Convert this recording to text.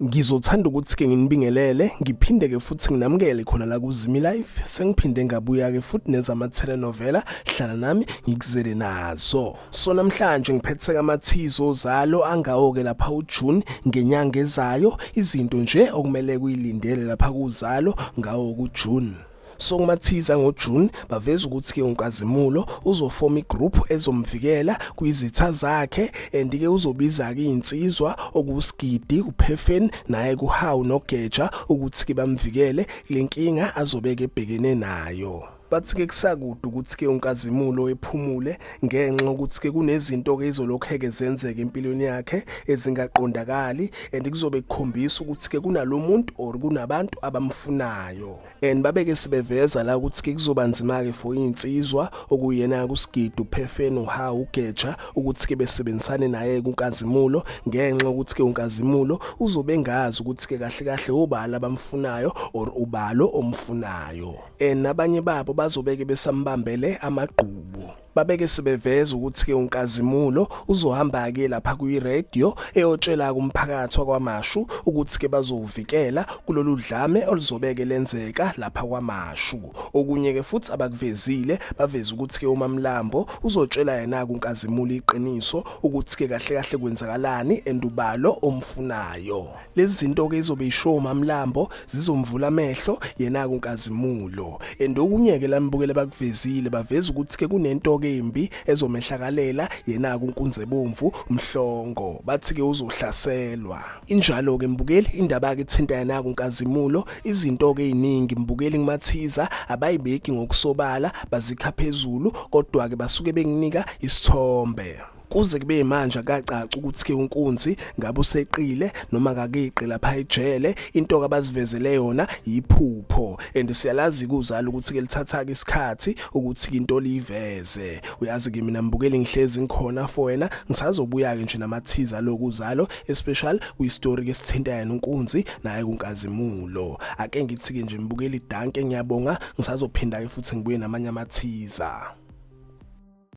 Ngizothanda ukuthi ke nginibingelele ngiphinde ke futhi nginamukele khona la kuZimi Life sengiphinde ngabuya ke futhi nezama telenovela hlala nami ngikuzele nazo so namhlanje ngiphethe amathizo zalo angawo ke lapha uJune ngenyanga ezayo izinto nje okumele kuyilindele lapha kuzalo ngawo kuJune So kumathiza ngoJune baveza ukuthi ke uNkazimulo uzofoma igroup ezomvikela kwizitha zakhe and ke uzobiza ke insizwa okusigidi uPhefen naye kuHawu noGeja ukuthi ke bamvikele kulenkinga azobeke ebhekene nayo. Bathi ke kusakude ukuthi ke uNkazimulo ephumule ngenxa ukuthi ke kunezinto ke izolokheke zenzeke empilweni yakhe ezingaqondakali and kuzobe kukhombisa ukuthi ke kunalomuntu or kunabantu abamfunayo. And babeke sebeveza la ukuthi ke kuzoba nzima ke for insizwa okuyena kuSigidi uPhefeni uHawu uGeja ukuthi ke besebenzisane naye kuNkazimulo ngenxa ukuthi ke uNkazimulo uzobe engazi ukuthi ke kahle kahle obani abamfunayo or ubalo omfunayo. And nabanye babo bazobeke besambambele amagqubu. Babeke sebeveza ukuthi ke uNkazimulo uzohamba ke lapha kwi radio eyotshela kumphakathi wakwaMashu ukuthi ke bazowuvikela kulolu dlame oluzobeke lenzeka lapha kwaMashu. Okunye ke futhi abakuvezile baveza ukuthi ke uMamlambo uzotshela yena kuNkazimulo iqiniso ukuthi ke kahle kahle kwenzakalani endubalo omfunayo. Lezi zinto ke izobe ishow uMamlambo zizomvula amehlo yena kuNkazimulo. And okunye ke lambukele bakuvezile baveza ukuthi ke kunento ke embi ezomehlakalela yena kuNkunzebomvu Mhlongo bathi ke uzohlaselwa. Injalo ke mbukeli indaba ke ithinta yena kuNkazimulo izinto ke eziningi mbukeli kumathiza abayibeki ngokusobala bazikha phezulu kodwa ke basuke benginika isithombe. Kuze kube manje akacaci ukuthi ke uNkunzi ngabe useqile noma kakeqi lapha ejele into abazivezele yona yiphupho and siyalazi kuzala ukuthi ke lithatha ke isikhathi ukuthi into liyiveze uyazi ke mina mbukeli ngihlezi ngikhona for wena ngisazobuya ke nje namathiza lokuzalo especially kwi story ke sithinta yena uNkunzi naye kuNkazimulo ake ngithi ke nje mbukeli danke ngiyabonga ngisazophinda ke futhi ngibuye namanye amathiza.